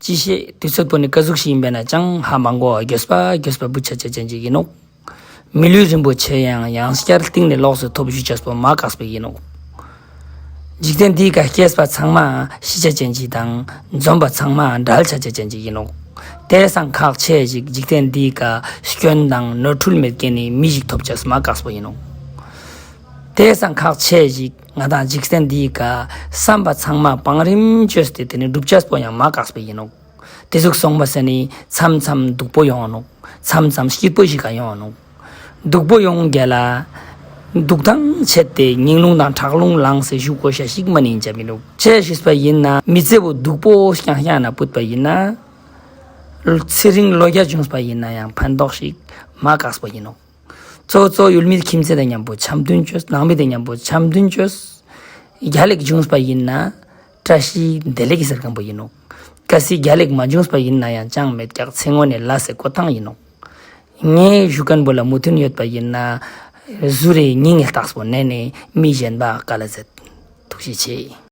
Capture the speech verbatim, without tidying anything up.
ཅི་ཤེས་དུས་ཚོད་པོ་ནི་ཀ་ཟུག་ཞིག་ཡིན་པས་ན་ཅང་ཧ་མ་གོ་འགྱོད་པ་འགྱོད་པ་བུ་ཆ་ཆ་ཅན་ཅིག་ཡིན་ནོག། མི་ལུས་རིན་པོ་ཆེ་ཡང་ཡང་བསྐྱར་གཏིང་ནས་ལོགས་སུ་ཐོབ་ཞུ་ཅེས་པོ་མ་དཀགས་པ་ཡིན་ནོག། འཇིག་རྟེན་འདིའི་ཀ་སྐྱེས་པ་ཚང་མ་ཤི་ཆ་ཅན་ཅིག་དང་འཛོམས་པ་ཚང་མ་བྲལ་ཆ་ཆ་ཅན་ཅིག་ཡིན་ནོག། དེ་སང་ཁག་ཆེ་ཞིག་འཇིག་རྟེན་འདིའི་ཀ་སྐྱོན་དང་ནོར་འཁྲུལ་མེད་མཁན་ནི་མི་ཞིག་ཐོབ་ཅེས་མ་དཀགས་པ་ཡིན་ནོག། དེ་སང་ཁག་ཆེ་ཞིག་ང་དང་འཇིག་རྟེན་འདིའི་ཀ་བསམ་པ་ཚང་མ་བང་རིམ་བཅོས་ཏེ་དེ་ནི་འགྲུབ་ཅེས་པོ་ཡང་མ་དཀགས་པ་ཡིན་ནོག། དེ་ཟུག་སོང་བ་ཟེར་ནི་མཚམས་མཚམས་སྡུག་པོ་ཡོང་ནོག། མཚམས་མཚམས་སྐྱིད་པོ་ཞིག་ག་ཡོང་ནོག། སྡུག་པོ་ཡོང་རྒྱ་ལ་སྡུག་དང་ཆད་དེ་ཉིང་རླུང་དང་ཁྲག་རླུང་ལངས་སེ་བཞུགས་དགོས་ཤ་ཞིག་མ་ནི་ཡིན་ཅ་མི་ནུག། ཅི་ཞུས་པ་ཡིན་ན་མི་ཚེ་བོ་སྡུག་པོ་རྐྱང་རྐྱང་ན་ཕུད་པ་ཡིན་ན། ཚེ་རིང་ལོ་བརྒྱ་བྱུང་པ་ཡིན་ན་ཡང་ཕན་ཐོགས་ཤིག་མ་དཀགས་པ་ཡིན་ནོག། གཙོ་གཙོ་ཡུལ་མི་ཁྱིམ་མཚེས་དང་མཉམ་པོ་འཆམ་མཐུན་བཅོས། ནང་མི་དང་མཉམ་པོ་འཆམ་མཐུན་བཅོས། རྒྱལ་ལེགས་བྱུང་པ་ཡིན་ན་བཀྲ་ཤིས་བདེ་ལེགས་ཟེར་མཁན་པོ་ཡིན་ནོག། གལ་སྲིད་རྒྱལ་ལེགས་མ་བྱུང་པ་ཡིན་ན་ཡང་ཅང་མེད་ཀྱག། ཚེ་སྔོན་ནས་ལས་སི་བཀོད་སྟངས་ཡིན་ནོག། ངའི་ཞུ་མཁན་པོ་ལ་མོས་མཐུན་ཡོད་པ་ཡིན་ན་ཟུར་རེ་སྙིང་ངེ་རྟགས་པོ་ནས་ནས་མི་གཞན་པ་བཀའ་ལ་མཛད། ཐུགས་རྗེ་ཆེ།